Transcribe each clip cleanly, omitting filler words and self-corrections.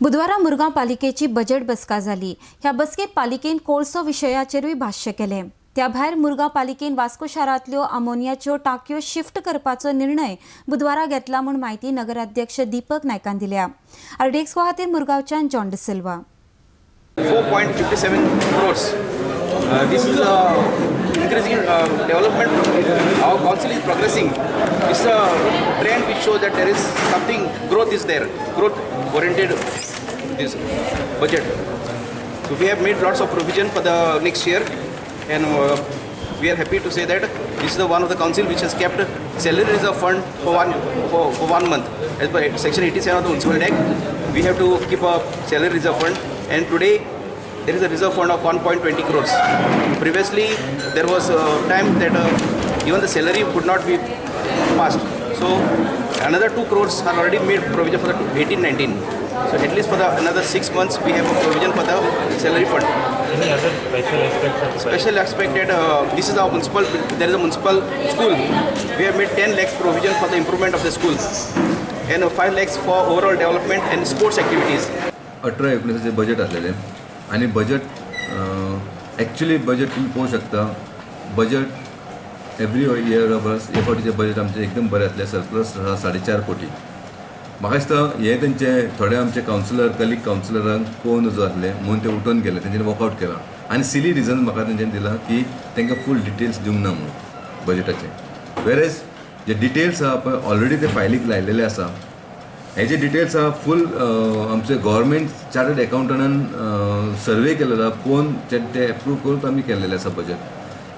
बुधवारा मुरगांव पालिकेची बजेट बसका जाली. ह्या बसकेत पालिकेन कोळसो विशयाचेरूय भाष्य केलें. त्या भायर मुरगांव पालिकेन वास्को शारांतल्यो अमोनियाच्यो टाकयो शिफ्ट करपाचो निर्णय बुधवारा घेतला म्हूण म्हायती नगराध्यक्ष दीपक नायकान दिल्या. आरडीएक्स खातीर मुरगांवच्यान John D'Silva. 4.57 crores. This is a increasing development. Our council is progressing. It's a trend which shows that there is something, growth is there, growth oriented this budget. So we have made lots of provision for the next year, and we are happy to say that this is the one of the council which has kept salary reserve fund for 1 month. As per section 87 of the Municipal Act, we have to keep a salary reserve fund, and today there is a reserve fund of 1.20 crores. Previously, there was a time that even the salary could not be passed. So another 2 crores are already made provision for the 18-19. So at least for the another 6 months, we have a provision for the salary fund. Any other special aspects of the budget? Special aspect that this is our municipal, there is a municipal school. We have made 10 lakhs provision for the improvement of the school and 5 lakhs for overall development and sports activities. 18-19 budget आसलेलें आनी budget actually budget तुमी पळोवंक शकता. Budget every year बस हे फावटीचें budget आमचें एकदम बरें आसलें. सरप्लस आसा 4.5 कोटी. म्हाका दिसता हे तेंचे थोडे आमचे कावन्सिलर कलीग कावन्सिलरांक पळोवन नजो आसले म्हणून ते उठून गेले, तेंच्यांनी वॉकआवट केला आनी सिली रिजन म्हाका तेंच्यांनी दिला की तांकां फूल डिटेल्स दिवंक ना म्हणून बजेटाचे. वेरेज जे डिटेल्स आहा पळय ऑलरेडी ते फायलीक लायलेले आसा. हे जे डिटेल्स आहा फूल आमचे गव्हर्मेंट चार्टर्ड एकावंटंटान सर्वे केलेलो आहा, पळोवन ते एप्रूव करून आमी केल्लेलें आसा बजेट.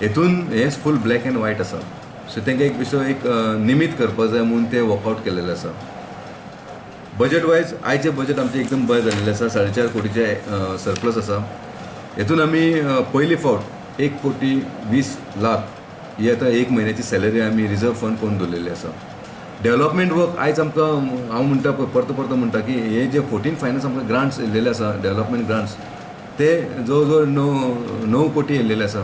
हेतून हें फूल ब्लॅक एंड व्हायट आसा. सो तांकां एक बेश्टो एक निमीत करपाक जाय म्हणून ते वॉकआवट केलेलें आसा. बजेट वायज आयचें बजेट आमचें एकदम बरें जाल्लें आसा. 4.5 कोटीचें सरप्लस आसा. हेतून आमी पयली फावट 1,20,00,000 ही आतां एक म्हयन्याची सॅलरी आमी रिजर्व फंड करून दवरलेली आसा. डेव्हलपमेंट वर्क आयज आमकां हांव म्हणटा परतो परतो म्हणटा की हे जे 14 फायनान्स आमकां ग्रांट्स येयल्लेले आसा, डेव्हलपमेंट ग्रांट्स, ते जवळ जवळ 9 कोटी येयल्लेले आसा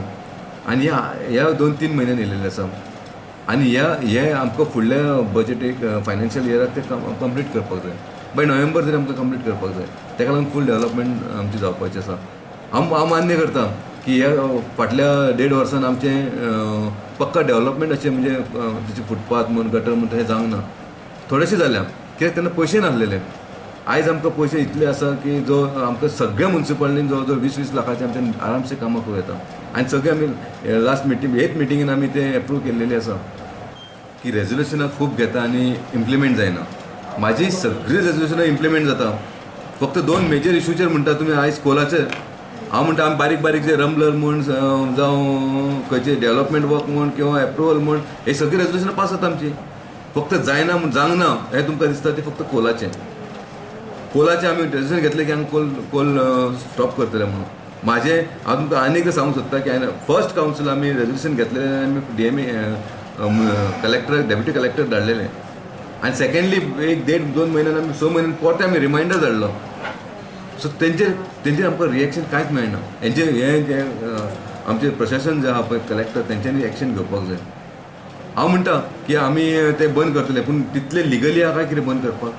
आनी ह्या 2-3 म्हयन्यान येयल्लेले आसा. आनी ह्या हे आमकां फुडल्या बजेटीक फायनान्शियल इयराक ते कंप्लीट करपाक जाय. बाय नोव्हेंबर तरी आमकां कंप्लीट करपाक जाय. ताका लागून फूल डेव्हलपमेंट आमची जावपाची आसा. हांव मान्य करता की ह्या फाटल्या 1.5 वर्सान आमचें पक्का डेव्हलपमेंट अशें म्हणजे जशें फुटपाथ म्हूण गटर म्हूण तशें जावंक ना, थोडेशें जाल्या कित्याक तेन्ना पयशे नासलेले. आयज आमकां पयशे इतले आसा की जो आमकां सगळ्या मुन्सिपालिटीन जवळ जवळ 20-20 लाखाचे आमच्या आरामसे कामां करूं येता. आनी सगळे आमी लास्ट मिटींग हेच मिटिंगेन आमी ते एप्रूव केल्लेली आसा की रेजोल्युशनां खूब घेता आनी इम्प्लिमेंट जायना. म्हाजी सगळीं रेजोल्युशनां इम्प्लिमेंट जाता. फक्त 2 मेजर इशूचेर म्हणटा तुमी आयज कोलाचेर हांव म्हणटा आमी बारीक बारीक जे रमलर म्हूण जावं खंयचे डेव्हलपमेंट वर्क म्हूण किंवा एप्रुवल म्हूण हे सगळीं रेजोल्युशनां पास जाता आमची. फक्त जायना म्हूण जावंक ना हें तुमकां दिसता तें फक्त कोलाचें. कोलाचें आमी रेजोल्युशन घेतलें की आमी कोल स्टॉप करतले म्हणून. म्हाजें हांव तुमकां आनी एकदां सांगूंक सोदता की हांवें फर्स्ट कावन्सील आमी रेजोल्युशन घेतलेलें आनी डीएमए कलेक्टर डेप्युटी कलेक्टर धाडलेलें आनी सेकेंडली 1.5-2 म्हयन्यान आमी 6 म्हयन्यान परतें आमी रिमायंडर धाडलो. सो तेंचेर आमकां रिएक्शन कांयच मेळना. हेंचे हें जें आमचें प्रशासन जें आहा पळय कलेक्टर तेंच्यांनी एक्शन घेवपाक जाय. हांव म्हणटा की आमी ते बंद करतले पूण तितले लिगली आहा काय कितें बंद करपाक.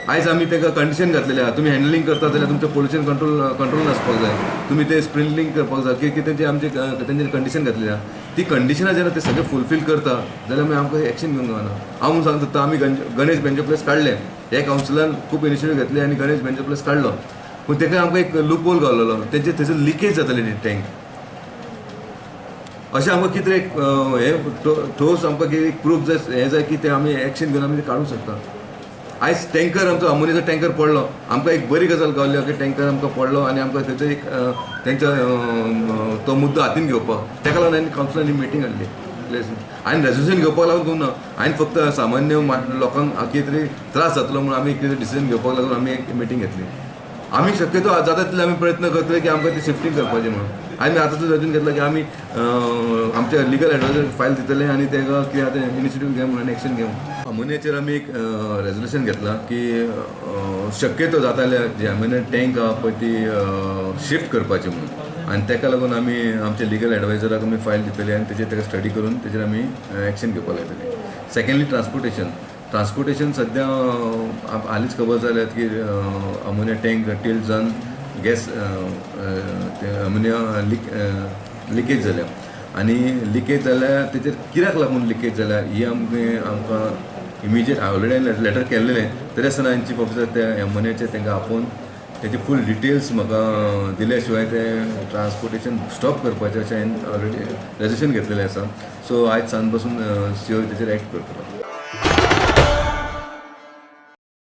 आयज आमी ताका कंडिशन घातलेलें आहा, तुमी हँडलिंग करता जाल्यार तुमचें पोल्युशन कंट्रोल आसपाक जाय, तुमी ते स्प्रिंकलिंग करपाक जाय, कितें तेंचे आमचे तेंचे कंडिशन घातलेलें आहा. ती कंडिशनां जेन्ना ते सगळें फुलफील करता जाल्यार मागीर आमकां एक्शन घेवंक गावना. हांव म्हणून सांगता आमी गणेश बेंजो प्लेस काडलें, हे कावन्सिलान खूब इनिशिएटीव घेतले आनी गणेश बेंजो प्लेस काडलो, पूण ताका आमकां एक लूप होल गावलेलो, तेंचे थंयसर लिकेज जाताली टँक. अशें आमकां कितें एक हें ठोस आमकां कितें एक प्रूफ जाय हें जाय की तें आमी एक्शन घेवन आमी काडूंक शकता. आयज टँकर आमचो अमोनियाचो टँकर पडलो, आमकां एक बरी गजाल गावली की टँकर आमकां पडलो आनी आमकां थंयचो एक तेंचो तो मुद्दो हातीन घेवपाक ताका लागून हांवें कावन्सिलान मिटींग हाडली आनी रेजोल्युशन घेवपाक लागून ना. आनी फक्त सामान्य लोकांक कितें तरी त्रास जातलो म्हणून आमी कितें डिसिजन घेवपाक लागून आमी एक मिटींग घेतली. आमी शक्यतो जाता तितले आमी प्रयत्न करतले की आमकां ती शिफ्टींग करपाची म्हणून. आनी आतां सुद्दां घेतला की आमी आमच्या लिगल एडवायजर फायल दितले आनी ताका कितें आतां इनिशिएटीव घे म्हणून एक्शन घेवं. अमोनियाचेर आमी एक रेजोल्युशन घेतलां की शक्यतो जाता जाल्यार जे अमोनिया टँक आहा पळय ती शिफ्ट करपाची म्हणून. आनी ताका लागून आमी आमच्या लिगल एडवायजराक आमी फायल दितले आनी तेजेर ताका स्टडी करून तेजेर आमी एक्शन घेवपाक लायतले. Secondly transportation. ट्रान्सपोर्टेशन सद्या हालींच खबर जाल्यात की अमोनिया टँक टिल्ट जावन गॅस ते अमोनिया लिकेज जाल्या आनी लिकेज जाल्यार तेचेर कित्याक लागून लिकेज जाल्या ही आमकां इमिजिएट ऑलरेडी लेटर केल्लेलें तरी आसतना हांवें चीफ ऑफिसर त्या एमोनियाचे तांकां आपोवन तेचे फूल डिटेल्स म्हाका दिल्या शिवाय ते ट्रान्सपोर्टेशन स्टॉप करपाचें अशें हांवें ऑलरेडी रेजिस्ट्रेशन घेतलेलें आसा. सो आयज सांज पासून सीओ तेचेर एक्ट करतलो.